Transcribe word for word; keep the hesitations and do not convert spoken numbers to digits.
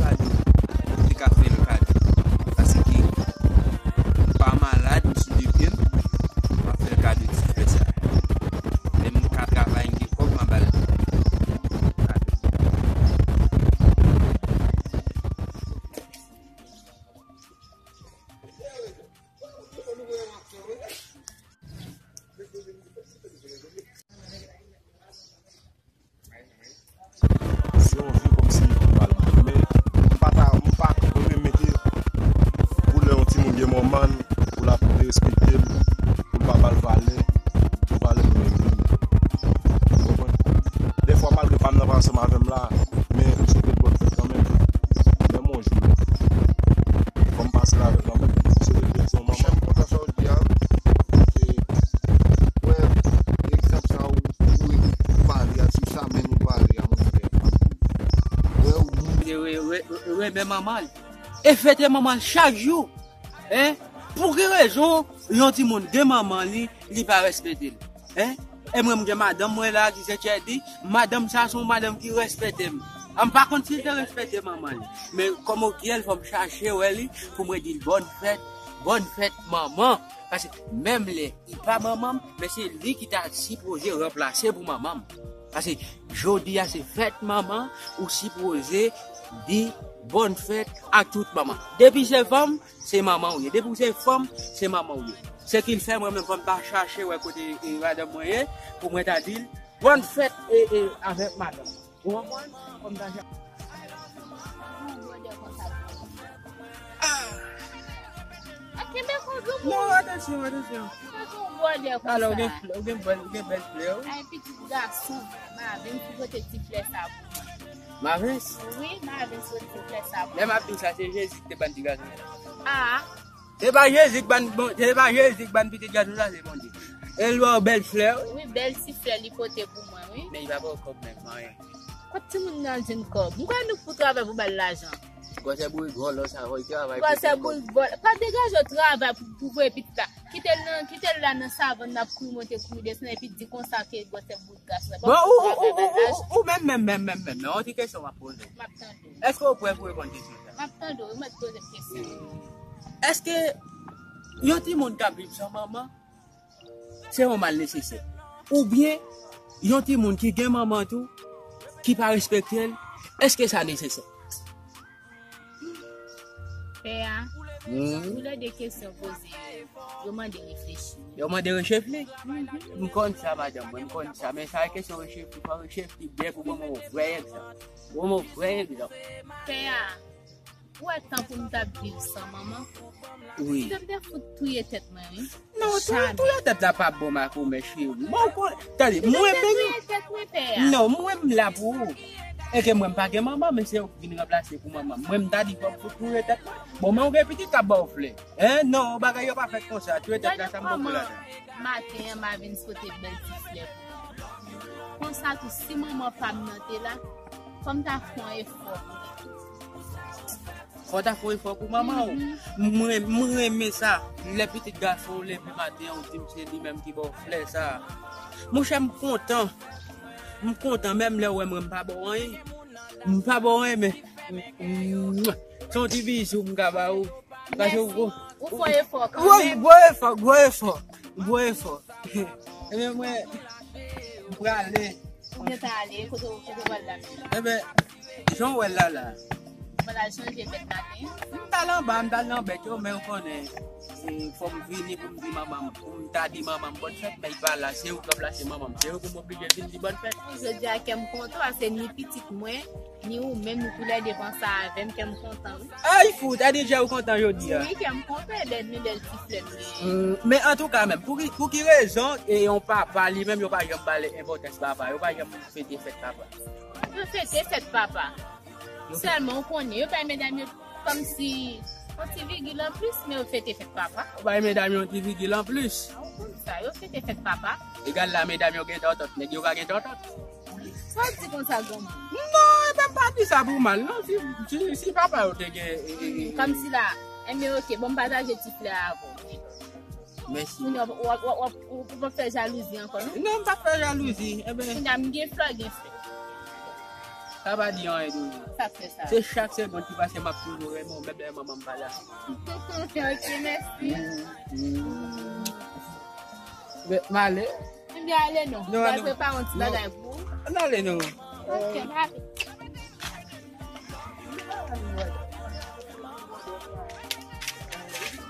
Kado, m te ka fè l kado. Paske m pa malad, m sou de pye m, m ap fè l kado ti flè sa. Lè m ka travay, m gen kòb, m a ba l kado. Se yon vi kòmsi li pi mal. Men m pa ta, m pa renmen mete pou lè yon timoun gen manman l, pou l ap derespekte l, pou l pa ba l valè, pou valè moun yo gen. Ou konprann? Dèfwa, malgre pa m nan pa ansanm avè m la, men m swete l bòn fèt kanmenm. Menm yon jou, fò m pase l avè l kanmenm. M swete l byen se yon manman. Chè, m kontan sa w di a. Paske, wè, egzanp sa ou, ou pale a, sou sa menm ou pale a, monchè. Wè, ou. Re-, re-, re-, renmen manman l. E fete manman l chak jou. Hein? Pou ki rezon yon timoun gen manman li, li pa respekte l? Hein? E mwen, m gen madanm mwen la ki se Tchèdi. Madanm sa se yon madanm ki respekte m. M pa konn si l te respekte manman li. Men kòm Okyèl, fò m chache wè li pou mwen di l bòn fèt, bòn fèt manman. Paske menm lè li pa manman m, men se li ki ta sipoze ranplase pou manman m. Paske jodi a se fèt manman, ou sipoze di bòn fèt ak tout manman. Depi se fanm, se manman w ye. Depi w se fanm, se manman w ye. Se ki l fè mwen menm fò m ta chache wè kote e, madanm mwen ye, pou mwen ta di l bòn fèt e, e, avèk madanm. Ou konprann? Fò m ta chache. Ah! A kenbe kondom. Non, atansyon, atansyon. Fè yon bwòdè konsa. Alò, ou gen flè, ou gen bèl, ou gen bèl flè, wi. Ay, pitit gason, Mavens ki pote ti flè sa pou mwen. Mavens? Wi, Mavens pote ti flè sa pou mwen. Lè m ap di w sa, se Jezi ki te ban ti gason sa. Ah. Se pa Jezi ki ban, bon, se pa Jezi ki ban pitit gason sa, se Bondye. E l ba w bèl flè, wi. Wi, bèl ti flè li pote pou mwen, wi. Men li pa ba w kòb menm, anyen. Kot timoun nan jwenn kòb? M kwè nou pou travay pou ba l lajan. Gwosè bourik vòlò sa, vòlò travay. Gwosè bourik vòlò. Pa degaje w travay pou, pou voye pitit la. Kite l nan, kite l la nan savann nan ap kouri monte, kouri desann, epi di konsa ke gwosè bourik gason. Bon, ou, ou, ou, ou, ou, ou menm, menm, menm, menm, menm, yon ti kesyon m ap poze w. M ap tande w. Èske w prè pou reponn kesyon sa? M ap tande w, ou mèt poze m kesyon. Èske yon timoun k ap viv san manman, se yon mal nesesè? Oubyen, yon timoun ki gen manman tou, ki pa respekte l, èske sa nesesè? Pè a, hmm, toulède kesyon poze yo, yo mande reflechi. Yo mande rechefli? Mhm. M konn sa, madanm mwen, m konn sa. Men sa kesyon rechefli, fò rechefli byen pou ban mwen yon vrè egzanp. Ban mwen yon vrè egzanp. Pè a, ou wè tan pou m t ap viv san manman? Wi. M t ap te fout touye tèt mwen, wi. Non, tou, touye tèt la pa bon, makomè cheri. Bon, ou konn, tande, mwen menm. Non, mwen m la pou ou. Enke mwen m pa gen manman, men se ou ki vin ranplase pou manman m. Mwen m ta di fò m fout touye tèt mwen. Bon, men ou gen pitit k ap ba w flè. Hein? Non, bagay yo pa fèt konsa. Touye tèt la, sa m poko ladan. Maten an, Mavens pote bèl ti flè pou mwen. Konsa tou, si manman pa m nan te la, fò m ta fè yon efò pou li. Fò w ta fè yon efò pou manman w. Mhm. Mwen, mwen renmen sa. Lè pitit gason w leve maten an, ou di m se li menm ki ba w flè sa. Monchè, m kontan. M kontan, menm lè w wè mwen, m pa ba w anyen. M pa ba w anyen, men. Se yon ti bizou m ka ba ou. Mèsi. Ou fè efò kanmenm. Wi, gwo efò, gwo efò, gwo efò. Ebyen, mwen, m prale. Ou gentan ale, kote w, kote w pral la? Enben, jan w wè l la la. Mwen al chanje bèt maten. M t al anba, m t al nan bèt yo, men ou konnen, e, fò m vini pou m di manman m, pou m ta di manman m bòn fèt, men li pa la, se ou k ranplase manman m, se ou pou m oblije vin di bòn fèt. Jodi a kè m kontan, paske ni pitit mwen, ni ou menm, nou toulède panse avè m, kè m kontan, wi. Ay, fou, ta di jè ou kontan jodi a. Wi, kè m kontan, e bèl, ni bèl ti flè m genyen. Hmm, men antouka menm, pou ki, pou ki rezon, e yon papa, li menm, yo pa janm ba l enpòtans papa, yo pa janm fete fèt papa? Yo fete fèt papa. Yo fete. Sèlman, ou konnen, yo bay medam yo kòmsi yon ti vigil anplis, men yo fete fèt papa. Yo bay medam yo yon ti vigil anplis. A, ou konn sa, yo fete fèt papa. Egal la, medam yo gen tòtòt, nèg yo pa gen tòtòt. Sa w di konsa, granmoun? Non, e pa, m pa di sa pou mal, non. Si, si, si papa yo te gen, e, e, e, kòmsi la, enben, oke, bon, m pataje ti flè a avè w. Mèsi. Kounye a, w ap, w ap, w ap, w ap fè jalouzi ankò, non? Non, m p ap fè jalouzi. Enben. Kounye a, m gen flè, w gen flè. Sa pa di anyen, Doudou. Sa fè sa. Se chak segonn ki pase, m ap toujou renmen w, menm lè manman m pa la. Ok, mèsi. M ale. Ebyen, ale non. Non, Mwen non. prepare yon ti Non. bagay pou ou. Ann ale non. Ok, m ale.